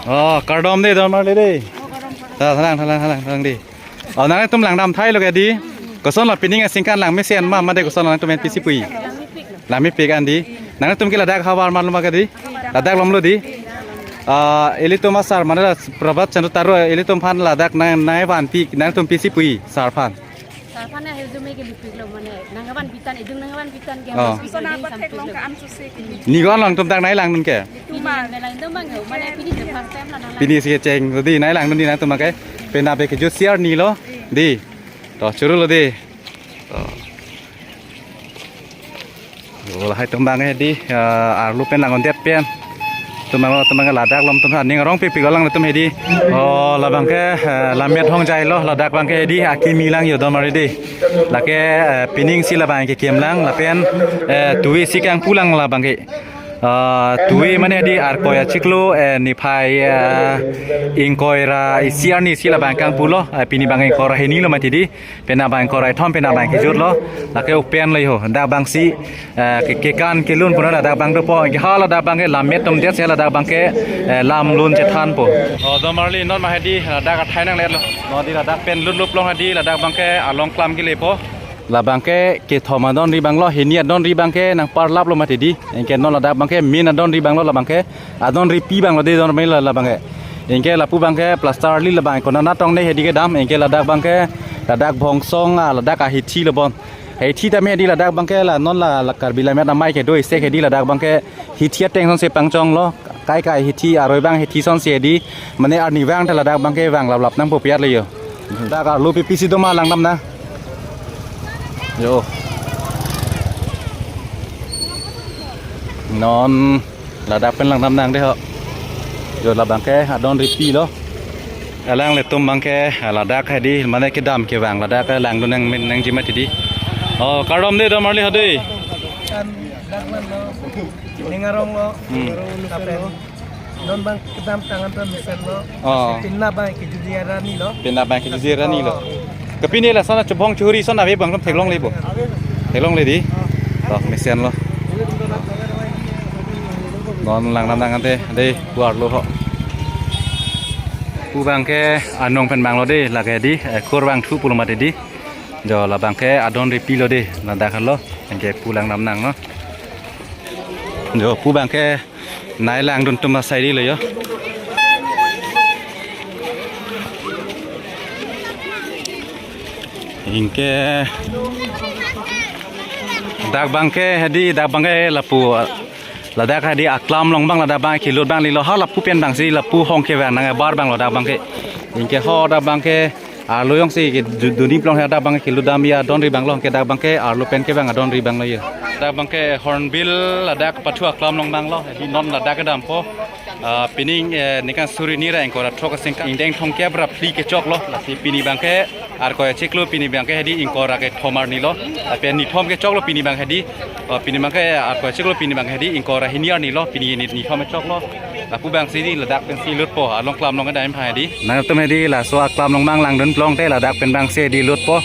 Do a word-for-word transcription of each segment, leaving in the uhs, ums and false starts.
Oh, kardom dei, don marli dei. Tha, thalang, thalang, thalang, thalang dei. Oh, nangtum langdam thailo ke dei. Koson la pining asingkan lang mesen ma, mate koson nangtum pisi pu-i? Lang mepik an dei. Nangtum ke ladak havar marlo ma ke dei? Ladak lomlo dei. Ah, ilitum asar mane la Prabhat Chandra Taro, ilitum aphan ladak nang, nangvanpi, nangtum pisi pu-i sar aphan? Sar aphan ahirjume ke mepiklo mane, nangvanpi tang, idung nangvanpi tang ke. Oh. Pisi pu-i sampai lo. Ni gon langtum dak nanglang dun ke? Pini nanglang dun abang ke, mane pini je first time la nanglang. Pini si kecheng, dei nanglang dun dei nangtum ke. Penap ke kejut C R ni lo, dei. To, choro lo dei. To. Oh, lahai atum abang ke dei, eh, arlo pen lang-un-edet pen. Atum abang, atum abang ladak lom atum aning arong pipik alang atum ke dei. Oh, labang ke, eh, lammet hongjailo, ladak abang ke dei, akimi lang yo don marli dei. Lake, eh, pining si labang ke kem lang, lapen, eh, tuwe si kangpu lang labang ke. Eh, tuwe mane dei arkoi achiklo, eh, niphai, eh, ingkoi ra isi arni si labang kangpulo, eh, pini abang ingkoi ra hini lo mati dei. Penap abang ingkoi ra kethom, penap abang kejut lo. Lake open lo yo. Dak abang si, eh, ke, kekan kelun puna ladak abang dopo. Ke hala dak abang ke lammet atum det si ladak abang ke, eh, lam lun chethanpo. Oh, don marli non ma ke dei, ladak athai nangletlo. Non dei ladak pen lutlo pulo ke dei, ladak abang ke along klam kelepo. Labang ke kethom adonri abang lo, hini adonri abang ke nangparlaplo mati dei. Anke non ladak abang ke main adonri abang lo labang ke. Adonripi abang lo dei don marli la, labang ke. Anke lapu abang ke plaster li labang ke konat atong ne ke dei kedam. Anke ladak abang ke ladak Bhongsong, ah, ladak ahithi lo bon. Hithi tame ke dei ladak abang ke la non la, la Karbi Lammet Amei kedo isi ke dei ladak abang ke hithi ateng asonsi pangchonglo. Kai kai hithi aroi abang hithi asonsi ke dei. Mane arnivang ta ladak abang ke vang laplap nangpo pi-at lo yo. Dak arlo pi pisi do ma langdam nang. Yo. Non ladak pen langdam nang dei ho. Yo labang ke adonripi lo. Alanglitum abang ke ladak ke dei mane kedam kevang ladak ke langdun nang, nangji mati dei. Oh, kardom dei don marli ho dei. Kan dak man lo. Ning arong lo. Hmm. Ning arong lo. Lapen non abang kedam tang an ta mesen lo. Oh. Penap abang kejut-e ra ni lo. Penap abang kejut-e ra ni lo. Oh. Ke pini lason chobong chori ason ave abang theklongle bo. Theklongle dei. To mesen lo. Non langdam nang ante dei pu arlo ho. Pu abang ke anong pen abang lo dei lake dei, eh, kur abang thu pulo mati dei. Jo labang ke adonripi lo dei ladak lo. Anke pu langdam nang no. Jo pu abang ke nanglang dun atum asai dei lo yo. Anke dak abang ke ke dei, dak abang ke lapu ladak ke dei aklam along abang ladak abang kelut abang lilo, ha lapu pen abang si lapu hong kevang nang abar abang lo dak abang ke. Anke ho dak abang ke arlo jongsi ke du-, dunji pulo ke dak abang ke kelutdam adonri abang lo, ke dak abang ke arlo pen kevang adonri abang lo yo. Dak abang ke Hornbill ladak pathu aklam along abang lo, ke dei non ladak kedampo. Ah, pining, eh, ningkan suri hini ra ingkoi ra throk asingkan ingdeng thomkep ra phli kechoklo. Lasi pini abang ke arkoi achiklo, pini abang ke ke dei ingkoi ra kethom arni lo. Lapen nithom kechoklo pini abang ke ke dei. Oh, pini abang ke arkoi achiklo, pini abang ke ke dei ingkoi ra hini arni lo, pini ni nithom kechoklo. Lapu abang si dei ladak pen si lutpo, along aklam along kedam aphan ke dei. Nangtum ke dei laso aklam along abang langdun pulote ladak pen abang si dei lutpo.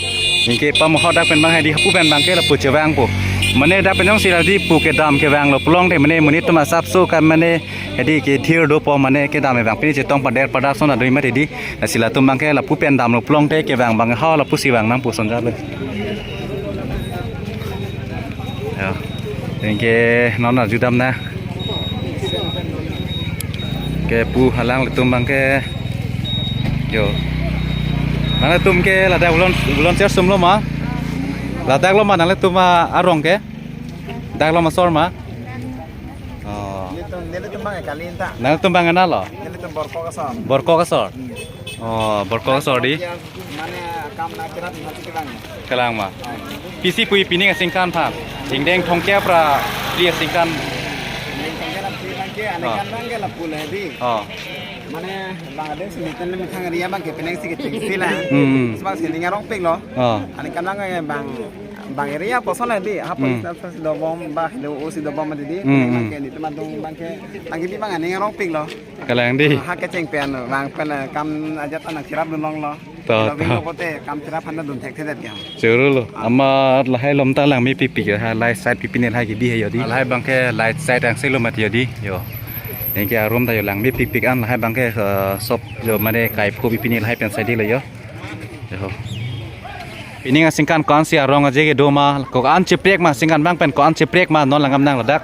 Anke pamohot dak pen abang ke dei hapu pen abang ke lapu chevangpo. Mane dak pen jongsi la dei pu kedam kevanglo pulote mane monit atum asapso kan mane ke dei kethir dopo mane kedam abang pini chetong pader padak ason adoi mati dei. Lasi latum abang ke lapu pen damlo pulote kevang abang ha lapu si vang nangpo ason jalo. Yo. Anke non arjudam nang. Ke pu alanglitum abang ke. Yo. Nangtum ke ladak volun-, volunteer sum lo ma? Ladak lo ma nangtum arong ke? Dak lo ma asor ma? Oh. Nelitum, nelitum abang ke kali ta. Nangtum abang ke nalo? Nelitum Borkok asor. Borkok asor? Hmm. Oh, Borkok asor dei. Mane kam nangkirap mati ke abang. Kalang ma. Oh. Pisi pu-i pining asingkan aphan? Ingdeng thomkep ra phli asingkan. Ingdeng thomkep ra phli abang ke, oh, aningkan abang ke lapu le dei. Oh. Mane abang ade si meten le methang area abang ke penang si kechengsi lang. Hmm, hmm. Sebab si ning arongpik lo. Oh. Aningkan abang ke abang, abang area koson le dei. Ha, hmm, police station si dobom, ba helo o si dobom mati dei. Hmm, hmm. Abang ke nelitum adung abang ke, abang ke dei abang aning arongpik lo. Kalang dei. Ha kecheng pen abang pen kam ajat ta nangkirap dun longlo. To, to. Lo pote kam tirap handa dun thekthedet ya. Choro lo. Ah. Amat lahai along ta lang mepikpik ha, light side pipine lahai ke dei he yo dei. Lahai abang ke light side angse lo mati yo dei. Yo. Anke arum ta jo langmepikpik an lahai abangke, eh, sop jo mane kaiphu pipini lahai pen saidi lo jo. Jo. Pining aningkan ko-ansi arong aje kedo ma, ko-an cheprek ma, aningkan abang pen ko-an cheprek ma, non langdam nang ladak.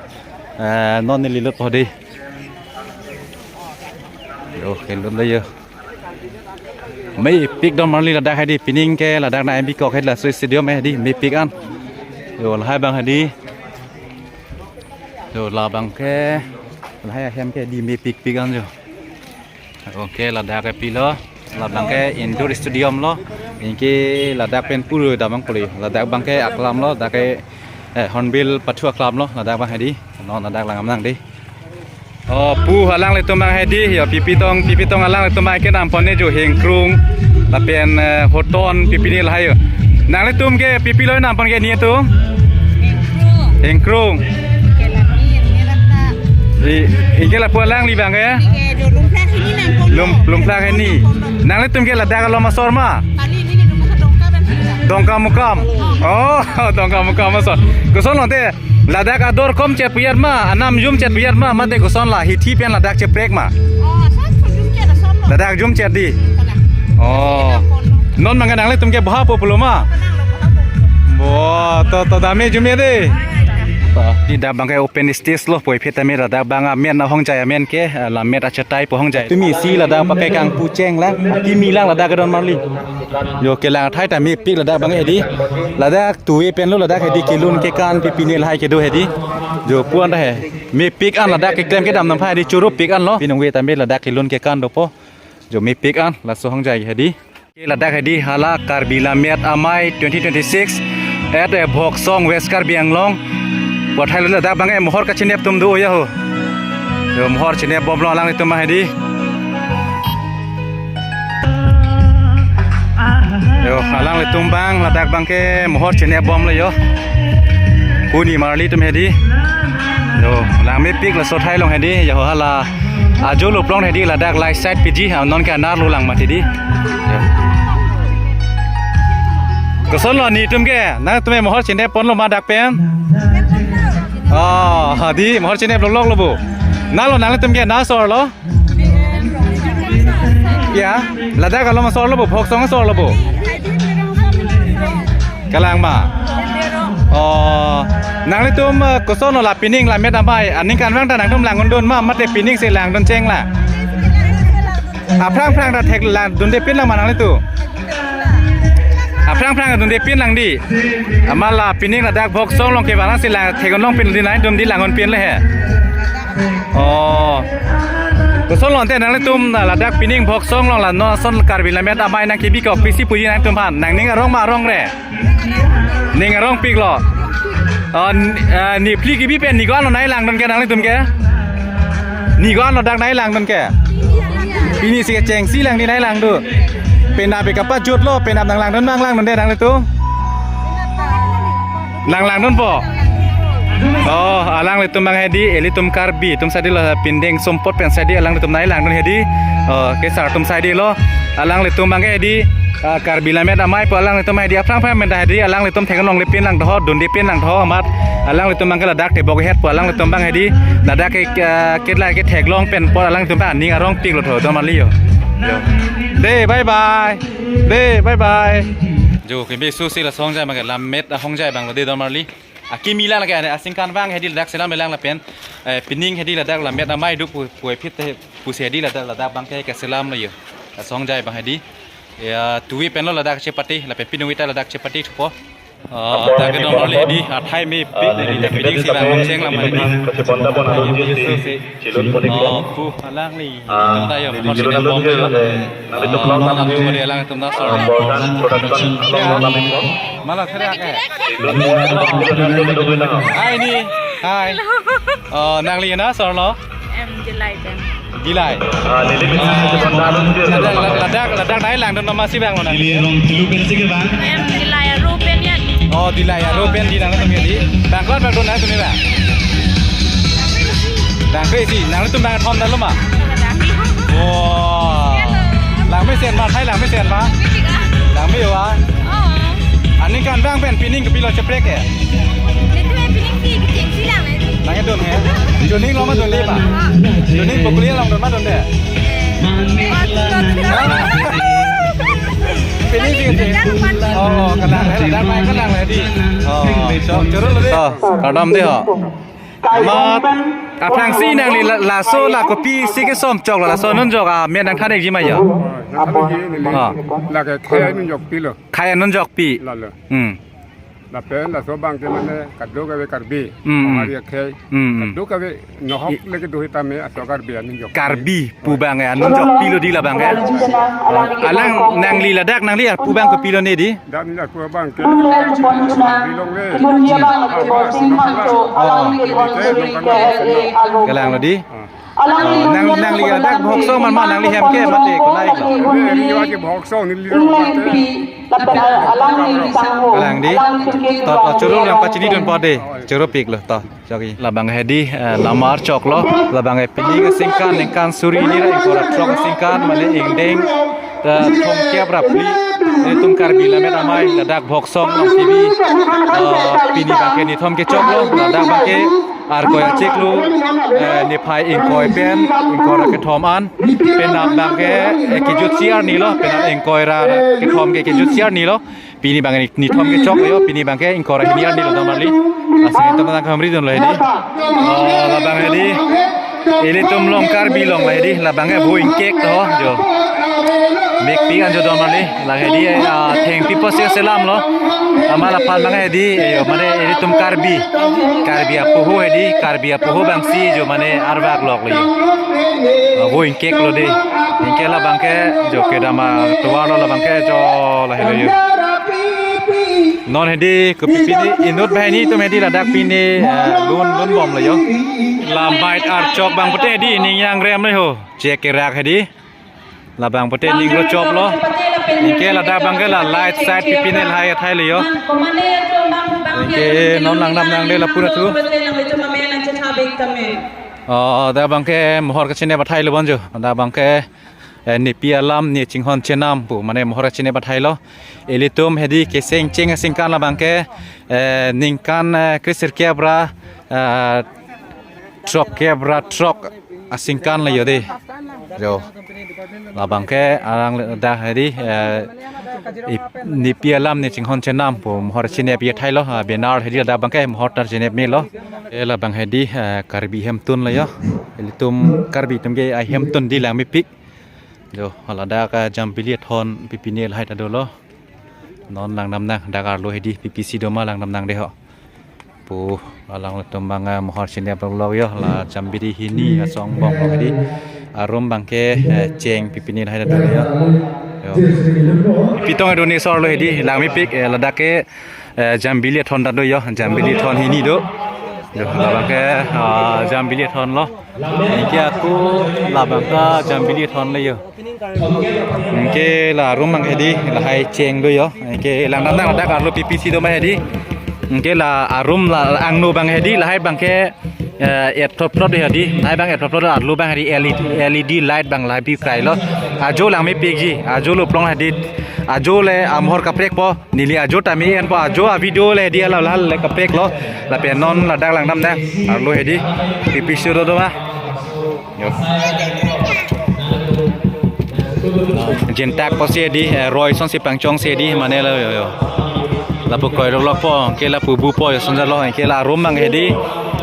Eh, non neli lut po dei. Jo, kelut lo jo. Mepik don marli ladak hedi, pining ke ladak nangbi kok hedi, laso stadium hedi, mepik an. Jo, lahai abang hedi. Jo, labang ke, lahai ahem ke hedi mepikpik an jo. Anke ladak ke pilo, labang ke indoor stadium lo. Anke ladak pen puro damang puli. Ladak abangke aklam lo, dak ke, eh, Hornbill pathu aklam lo, ladak abang hedi. Non ladak langdam nang dei. Oh, pu alanglitum abang hedi, jo pipi tong, pipi tong alanglitum abang kenam pon ne jo hingkrung. Lapen, eh, hoton pipini lahai jo. Nanglitum ke pipi lo nam pon ke ni atum? Hingkrung. Hingkrung. Ke la ni, ni rata. I, anke lapu alangli abang ke? Ni ke jo Lumplak hini nam pon. Lum, Lumplak hini. Nanglitum ke ladak along asor ma? Kali ni ni Lumplak Dongka abang sini. Dongkamukam. Oh, Dongkamukam asor. Koson lo te, ladak ador kom chet puyat ma, anam jum chet puyat ma, mate koson la hithi pen ladak cheprek ma? Oh, asor, asor jum chet, asor lo. Ladak jum chet dei. Kada. Oh. Kada pon lo. Non abangke nanglitum ke boha po pulo ma? Kada lo, boha po pulo. Bo, to, to dame jum ya dei. Ai, kada. Ba, di dak abangke open stage lo, puvoiphit tame ladak abang amen ahongjai amen ke, eh, Lammet Achetai pu ahongjai. Tumi si ladak abangke kangpu cheng lang, akimi lang ladak ke don marli. Jo kelang athai ta mepik ladak abang hedi. Ladak tuve pen lo ladak hedi kelun kekan pipini lahai kedo hedi. Jo pu an ta he. Mepik an ladak keklem kedam nam pha hedi choro pik an lo. Pinong ve tame ladak kelun kekan dopo. Jo mepik an laso ahongjai hedi. Ladak hedi hala Karbi Lammet Amei twenty twenty-six at, eh, Voksong West Karbi Anglong. Pathai lo ladak abangke mohor kachinep atum do ya ho. Jo mohor chinep bom lo alanglitum abang hedi. Jo, alanglitum abang, ladak abangke mohor chinep bom lo jo. Puni marli atum hedi. Jo, langmepik laso athai along hedi, jo hala. Ajo lo plong hedi ladak light side piji, ha, non ke anar lo lang mati dei. Jo. Koson lo netum ke, nangtum ke mohor chinep pon lo ma dak pen? Oh, hedi, mohor chinep lo lok lo bo. Na lo nangtum ke, na asor lo? Ya, ladak along asor lo bo, Voksong asor lo bo. Kalang ma. Oh, nanglitum, eh, koson lo la pining Lammet Amei, aningkanvang ta nangtum langdun ma, mate pining si langdun cheng la. Aphrang aphrang ta thek langdunde pin lang ma nanglitum? Aphrang aphrang dunde pin lang dei. Amat la pining ladak Voksong along ke bang si lang thek-un long pin dei, nangtum dei langdun pin le he. Oh. Koson lo ante nanglitum ladak pining Voksong along la non ason Karbi Lammet Amei nangkebi kok pisi puji nangtum aphan. Nangning arong ma arong re? Ning arong pik lo. Oh, n-, eh, ne phli kebi pen ne ko-an lo nangji langdun ke nanglitum ke? Ne ko-an lo dak nangji langdun ke? Pini si kechengsi lang dei nangji langdun. Penap ke kapajut lo, penap nang langdun, nang langdun dei nanglitum. Nang langdun po. Oh, alanglitum abang hedi, ilitum Karbi atum saidi lo pindeng sumpot pen saidi alanglitum nangji langdun hedi. Oh, kesar atum saidi lo. Alanglitum abangke hedi, ah, Karbi Lammet Amei pu alanglitum hedi aphrang aphrang pen ta hedi alanglitum thek-un longle pin lang doho, dunde pin lang doho amat. Alanglitum abangke ladak tebok het pu alanglitum abang hedi. Ladak ke, ah, ketla ketheklong pen apot alanglitum abang ning arong pik lo tho, don marli jo. Jo. Dei, bye bye. Dei, bye bye. Jo, keme su si laso ahongjai abangke Lammet ahongjai abang lo dei don marli. Akimi lang lake ane aningkanvang hedi ladak selam lang lapen, eh, pining hedi ladak Lammet Amei do pu, puvoiphit te pusi hedi ladak, ladak abangke keselam lo jo. Laso ahongjai abang hedi. Ya, tuve pen lo ladak chepate, lapen pinong ve ta ladak chepate thupo. Oh, dak ke don marli hedi, athai mepik hedi, dak pining si lang cheng lang hedi. Athai mepik si. Oh, pu alangli. Ah, atum ta jo, neli mohor chinep bom lo jo. Neli to vlog, oh, nangtum hedi alangtum ta asor. Ah, Borjan Production along lo nangli mo. Mala khere ake. Hai ni. Hai. Oh, nangli na asor lo? Em, Dillai pen. Dillai. Ah, neli bin. Oh, ladak, ladak, ladak nangji langdun nama si abang lo nang? Neli rong telu pen si ke bang. Em, Dillai aro pen ya. Oh, Dillai aro pen dei nangtum hedi. Bang ko-an bang dun nangtum hedi bang? Bang ko isi, nangtum bang thom dalo ma? Wah. Langmesen ma, athai langmesen ma? Langme jo a? Oh. Aningkanvang pen pining kopilo cheprek ke? Netum pining si kechengsi lang le. Nang don he. Joining lo ma don le ba. Joining pokoli along don ma don de. Pini pini. Oh, oh, kalang he, dak mai kalang he di. Oh, so, choro lo de. Oh, kardom de ho. Amat, aphrangsi nangli la, laso la kopisi kesom chok lo, laso non jok amen nangthan-ikji ma ya? Oh, nangthan-ikji neli. Oh. Lake khei non jokpi lo. Khei non jokpi. Lalo. Hmm. Lapen laso abang ke mane kadokave Karbi. Hmm, hmm. Hari akhei. Hmm, hmm. Kadokave nohok I- leke dohi tame aso Karbi anon jok. Karbi pu abang ke anon jokpi lo di labang ke. Alang nangli ladak nangli arpu abang kopilo ne di? Dak neli arpu abang ke. Karbi longle. Oh. Kalang lo di. Oh, nang, nangli ladak Bhoksong man ma nangli hem ke mate konai lo. Neli yo aje Bhoksong neli lo mate. Kalang di. To, to, choro nangpachini dun po de. Choro pik lo to. Jogi. Labang he di, eh, lamar chok lo. Labang he pini ke singkan, ningkan suri hini ra ingkoi ra throk singkan, mane ingdeng, eh, thomkep ra phli. Ilitum Karbi Lammet Amei, ladak Bhoksong Long T V. Eh, pini abang ke nithom kechok lo, ladak abang ke arkoi achiklo, eh, niphai ingkoi pen, ingkoi ra kethom an. Penap abang ke, eh, kejutsi arni lo, penap ingkoi ra kethom ke kejutsi arni lo. Pini abang ni, nithom kechok lo yo, pini abang ke ingkoi ra hini arni lo don marli. Lasi nithom tang kamri dun lo he di. Oh, labang he di. Ilitum along Karbi along la he di, labang ke vo ingkek to jo. Mekpik an jo don marli, la he di, ah, thengpi pusi selam lo. Amat aphan abang he di, yo mane ilitum Karbi. Karbi apoho he di, Karbi apoho abangsi jo mane arvak lok lo yo. Ah, vo ingkek lo de. Ingkek labang ke jo kedam atovar lo labang ke jo la he lo yo. Non he di kopi pini inut banghini atum he di ladak pini, eh, lun lun bom lo yo. La bike archok abang pute he di ning yangrem lo ho. Chek kerak he di. Labang pute ning ro chop lo. Ingke ladak abang ke la light side pipine lahai athai lo yo. Ingke non nang nam nang de lapu ra thu. Oh, dak abang ke mohor kachinep athai lo bon jo. Dak abang ke, eh, nepi alam ne chinghon chenam pu mane mohor kachinep athai lo. Ilitum he di keseng cheng asingkan labang ke, eh, ningkan, eh, kresirkep ra, eh, throkkep ra throk asingkan lo yo de. Jo. Labang ke alang le-, dak he di, eh, ip-, nepi alam ne chinghon chenam pu mohor chinep athai lo, ah, banner he di ladak abang ke mohor ta chinep me lo. Eh, labang he di, eh, Karbi hemtun lo yo. Ilitum Karbi atum ke ahemtun di langmepik. Jo, ladak, ah, Jambili Athon pipine lahai ta dolo. Non lang nam nang, dak arlo he di, pipisi do ma lang nam nang de ho. Pu, alanglitum abang, ah, mohor chinep lo yo, la Jambili hini asong bong lo he di. Arum abang ke, eh, cheng pipine lahai ta dolo yo. Yo. Pitong adu ni sor lo he di, langmepik, eh, ladak ke, eh, Jambili Athon ta do yo, Jambili Athon hini do. Jo, labang ke, ah, Jambili Athon lo. Ingke ako labang ke Jambili Athon lo yo. Ingke la arum abang he di, lahai cheng do yo. Ingke lang nam nang dak arlo pipisi do ma he di. Ingke la arum la angno abang he di, lahai abang ke, eh, et thop thop do he di. Lahai abang et thop thop do arlo abang he di L E D, L E D light abang lahai pi krai lo. Ajo langmepikji, ajo lo plong he di. Ajo le amohor kaprek po. Neli ajo tame enpo ajo a-video le di ala hal le kaprek lo. Lapen non ladak lang nam nang. Arlo he di. Pipisi do do ma. Yo. Jintak pusi he di, eh, roi asonsi pangchongsi he di, mane lo yo, yo. Lapu koi lok lok po, ke lapu bu po yo sonja lo, ke la arum abang he di.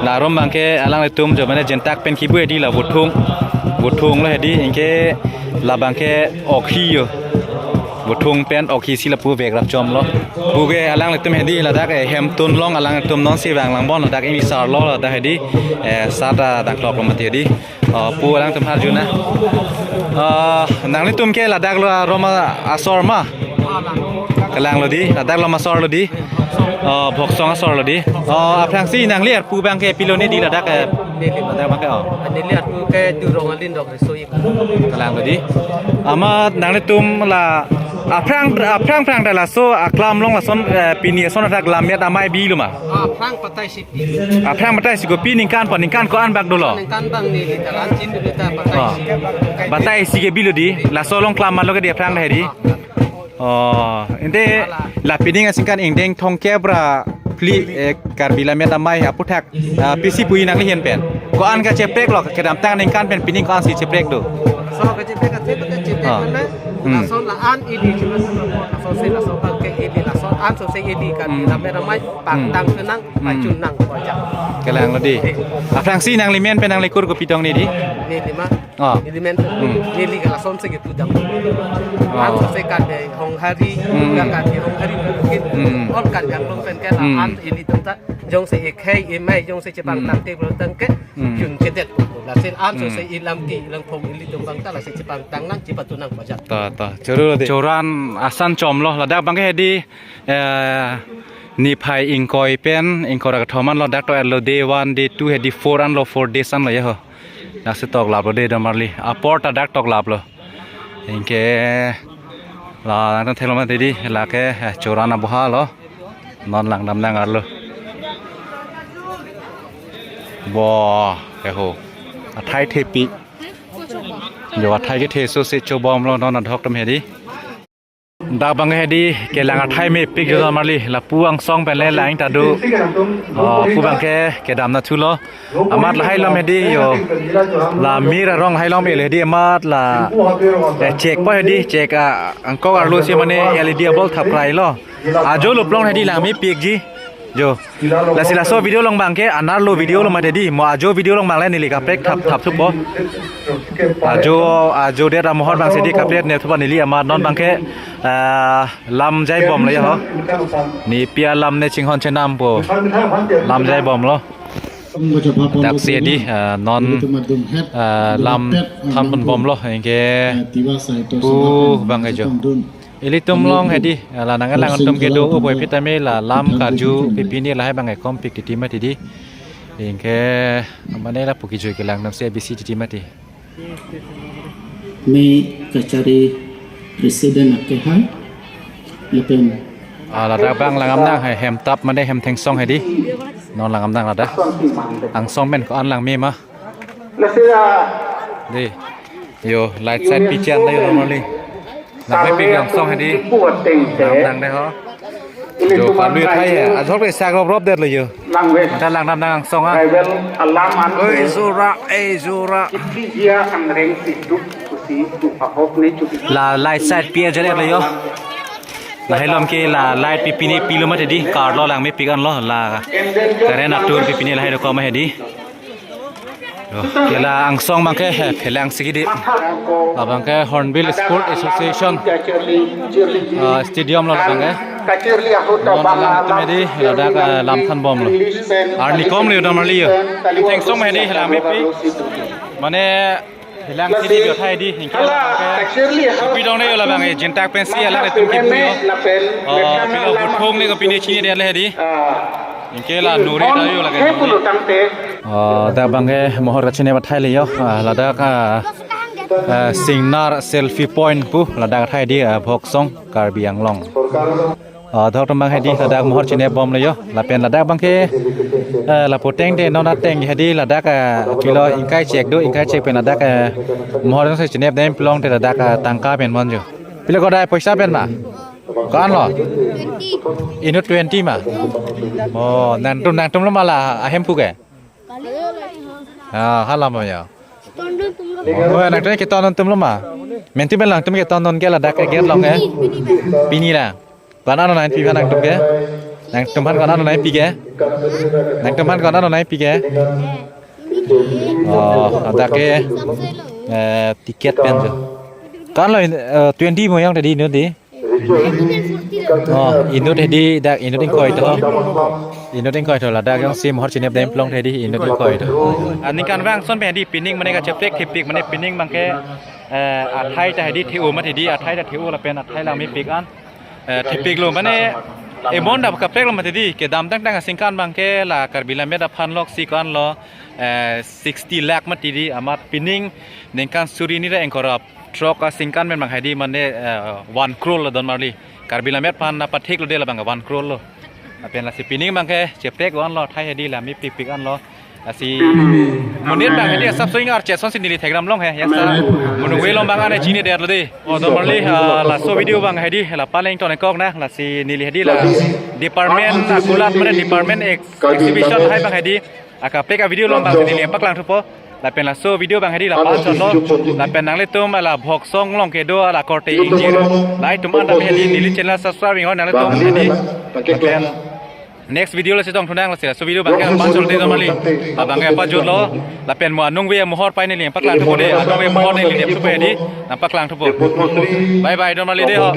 La arum abang ke alanglitum jo mane jintak pen kibu he di la vothung. Vothung lo he di, ingke labang ke okhi yo. Vothung pen okhi si lapu vek rap chom lo. Pu ke alanglitum he di ladak, eh, hemtun along alanglitum nonsi vang lang bon ladak ini sar lo ladak he di, eh, sar ta dang klok lo mati he di. Oh, pu alangtum harju na. Oh, nanglitum ke ladak lo arum asor ma? Kalang lo di, ladak lo asor lo di. Oh, Bhoksong asor lo di. Oh, aphrangsi nangli arpu abang ke pilo ne di ladak, eh, ladak abang ke, oh. Neli arpu ke Durong Alin Dok Risoi. Kalang lo di. Amat nanglitum la aphrang, aphrang phrang ta laso aklam along lason, eh, pini ason athak Lammet Amei bilo ma? Aphrang patai si. Aphrang patai si kopi ningkan po, ningkan ko-an bak dolo? Ningkan abang neli ta ran chin dulu ta patai si. Oh. Patai si ke bilo di, laso along klam ma lo ke di aphrang ta he di. Oh, ante la pining asingkan ingdeng thomkep ra Li, eh, Karbi Lammet Amei aputhak, ah, pisi puji nangli ahin pen. Ko-an kacheprek lo, kedamtang aningkan pen pining ko-ansi cheprek do? Laso kacheprek, kacheprek, kacheprek Ah. mana? Hmm. Laso la-an ili cuma laso, laso si laso abang ke ili, laso an so si ili kan Hmm. Lammet Amei pangtang Hmm. kenang, Hmm. pachun nang ko aja. Kelang lo dei. Eh. Aphrangsi nangli men pen nangli kur kopi tong ni dei? Neli ma. Ah. Ili men. Hmm. Neli ke lason si ke pudam. Ah. An so si kan dei Honghari, Hmm. ya kan dei Honghari mungkin. Hmm. Ol kan yang long pen ke la Hmm. an ilitum ta. Jongsi ekhei emei, jongsi chepangtang Hmm. te belotang ke, Hmm. chun kedet. Lasi an so Hmm. si ilam ti, ilam phong ilitum abang ta, lasi chepangtang nang, chepatu nang pajak. Ta, ta. Choro lo dei. Choran asan chom lo, ladak abang ke hedi, eh, niphai ingkoi pen, ingkoi ra kethom an lo, dak to-et lo day one, day two, hedi four an lo, four days an lo ya ho. Daksi toklap lo dei domarli. Apor ta dak toklap lo. Anke la nangtum theklong mati dei, lake, eh, choran aboha lo. Non langdam nang arlo. Bo, ke ho. Athai thepi. Jo athai kethe so si chobom lo non adhok tum hedi. Dak abang hedi kelang athai mepik jo domarli, lapu angsong pen le lang ta do. Oh, pu abang ke kedam na thulo. Amat lahai lom hedi jo. La mir arong lahai lom el hedi amat la. Eh, chek po hedi, chek a angkok arlo si mane L E D abol thap krai lo. Ajo lo plong hedi lang mepikji. Jo. Lasi laso video along abang ke anerlo video along mati dei, mo ajo video along abang le neli kaprek thap thap thupo. Ajo, ajo det amohor abang si dei kaprek ne thupo neli amat non abang ke, ah, lam jaibom lo ya ho. Nepi alam ne chinghon chenam po. Lam jaibom lo. Daksi dei, ah, non, ah, lam than ponbom lo, anke pu abang ke jo. Ilitum along hedi, la nangkelang atum kedo, o boi pitame la lam karju pipine lahai abang ke kompik titi mati dei. Anke mane lapu kejui kelang nam si A B C titi mati. Amei kachari president akehai. Lapen Ah, ladak abang langdam nang, he, hem tap mane hem thengsong hedi. Non langdam nang ladak. Angsong pen ko-an lang me ma. Dei. Jo, light side pi chan dei domarli. Lang mepik angsong hedi. Langdam nang dei ho. Jo, kalui thai he. Ajok le sak rop rop det lo jo. Langdam nang angsong a. Oi, jora, eh, jora. La light side pi aja lo jo. Lahai lom ke la light pipine pilo mati dei, car lo lang mepik an lo, la current atur pipine lahai do ko ma hedi. Yo, ke la angsong abang ke he, phelang si ke dei. Abang ke Hornbill Sport Association, ah, stadium lo abang ke. Non langtum hedi, ladak, ah, lam thanbom lo. Arni kom le domarli jo. Thengsong hedi, lang mepik. Mane Phelang si dei jo thai dei, anke la abang ke. Pi dong dei jo la abang ke, jintak pensi alanglitum kepu jo. Oh, pilo buthong ne kopine chini dei le dei. Anke la nuri ta jo lake nuri. Oh, dak abang ke mohor kachinep athai le jo. Ah, ladak, ah, ah, Singnar selfie point pu, ladak athai dei, ah, Voksong, Karbi Anglong. Ah, adhok atum abang hedi ladak mohor chinebom lo jo. Lapen ladak abang ke, eh, lapu ateng te non ateng hedi ladak, eh, pilo ingkai chek do, ingkai chek pen ladak, eh, mohor si chinep dem pilong te ladak, eh, tangka pen mon jo. Pilo ko dei poisa pen ma? Ko-an lo? Inut twenty ma? Oh, nangtum nangtum lo ma la ahemphu ke? Ah, hala ma jo. Oh, nangtum keton tum lo ma? Mentu pen langtum keton ke ladak ke gate along ke? Pini la. Ko-an lo nangpi aphan nangtum ke? Nangtum aphan ko-an lo nangpi ke? Nangtum aphan ko-an lo nangpi ke? Oh, ladak ke, eh, ticket pen jo. Ko-an lo, eh, twenty mo yang tadi inut dei. Oh, inut hedi dak inut ingkoi tho. Inut ingkoi tho ladak jongsi mohor chinep dem pilong hedi inut ingkoi tho. Aningkan abang ason pen hedi pining mane kacheprek thepik mane pining abang ke, eh, athai ta hedi the-o mati dei athai ta the-o lapen athai lang mepik an. Eh, thepik lo mane emon ta kaprek lo mati dei kedamtang tang asingkan abang ke la Karbi Lammet aphan lok si ko-an lo, eh, sixty lakh mati dei amat pining ningkan suri hini ra ingkoi ra throk asingkan pen abang hedi mane, eh, one crore lo domarli. Karbi Lammet aphan na pathik lo dei la abang one crore lo. Lapen lasi pining abang ke cheprek ko-an lo thai hedi lang mepik pik an lo. Lasi monit abang hedi asap soi ngar cheson si neli theklong he. Ya sa. Mo nungve along abang ane chinidetlo dei. O don marli, ah, laso video abang hedi la paleng ton kok na. Lasi neli hedi la department akulat mane department ex-, exhibition hai abang hedi akaprek avideo along abang neli paklang thupo. Lapen laso video abang hedi la pa-anchotlo. Lapen nanglitum la Bhoksong along kedo la korte ingjir, la itum anta hedi neli channel subscribe inghon nanglitum hedi. Lapen next video lasi tong thunang lasi laso video abang ke la pa-anchotlo dei don marli. Abang ke pajutlo. Lapen mo anung ve mohor pai neli paklang thupo dei. Anung ve mohor neli thupo hedi. Nangpaklang thupo. Bye bye don marli dei ho.